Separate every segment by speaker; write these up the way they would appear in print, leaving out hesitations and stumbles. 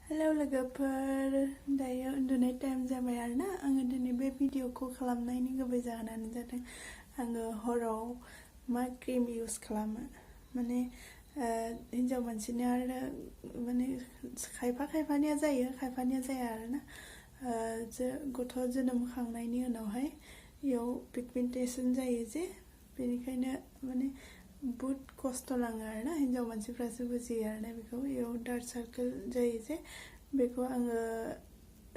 Speaker 1: hello लोगोफोर दायो उन्दुनाय टाइम जाबाय आरोना आङो दिनै बे भिडिअखौ खालामनायनि गुबै जाहोनानो जादों आङो हराव मा क्रिम इउज खालामो माने हिन्जाव मानसिना आरो माने खायफानिया जायो खायफानिया जाया आरोना गथ' जोनोम होखांनायनि उनावहाय इयाव पिगमेन्टेसन जायो जे बेनिखायनो माने बहुत खस्थ' नाङो आरोना हिन्जाव मानसिफ्रासो बुजियो आरोना बेखौ इयाव डार्क सार्कोल जायो जे बेखौ आङो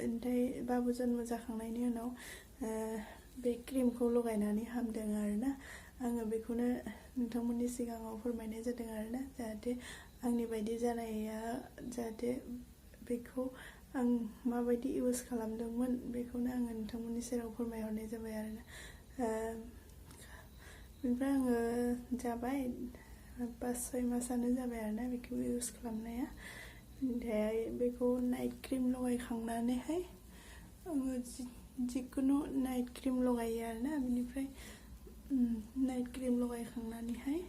Speaker 1: ओमफ्राय बाबु जन्म जाखांनायनि उनाव बे क्रिमखौ लगायनानै हामदों आरोना आङो बेखौनो नोंथांमोननि सिगाङाव फोरमायनाय जादों आरोना जाहाथे आंनि बायदि जानाया जाहाथे बेखौ आं माबायदि इउज खालामदोंमोन बेखौनो आङो नोंथांमोननि सेराव फोरमायहरनाय जाबाय आरोना बेनिफ्राय आङो जाबाय 5-6 मासानो जाबाय आरोना बेखौ इउज खालामनाया ओमफ्राय बेखौ नाइट क्रिम लगायखांनानैहाय आङो जिखुनु नाइट क्रिम लगायो आरोना बेनिफ्राय नाइट क्रिम लगायखांनानैहाय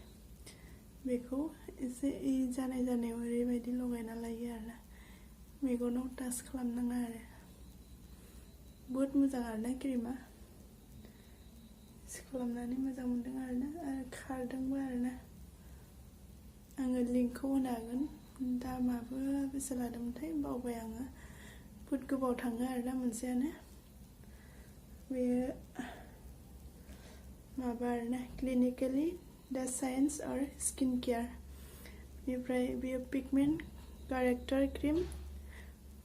Speaker 1: बेखौ एसे जानायाव ओरैबायदि लगायना लायो आरोना मेगनाव टाच खालामनाङा आरो बहुत मोजां आरोना क्रिमा खालामनानै मोजां मोनदों आरोना आरो खारदोंबो आरोना आङो लिंकखौ होनो हागोन दामाबो बेसे लादोंमोनथाय बावबाय आङो बहुत गोबाव थाङो आरोना मोनसेयानो बेयो माबा आरोना क्लिनिकली द साइन्स और स्किन केयार बेनिफ्राय बेयो pigment corrector cream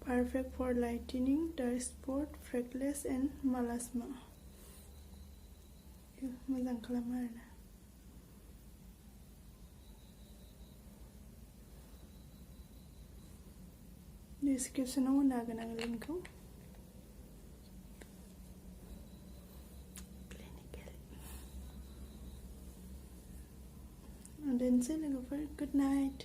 Speaker 1: perfect for lightening dark spot freckles and melasma मोजां खालामो आरोना डिसक्रिपसनाव होनो हागोन आं लिंकखौ दोनसै लोगोफोर गुड नाइट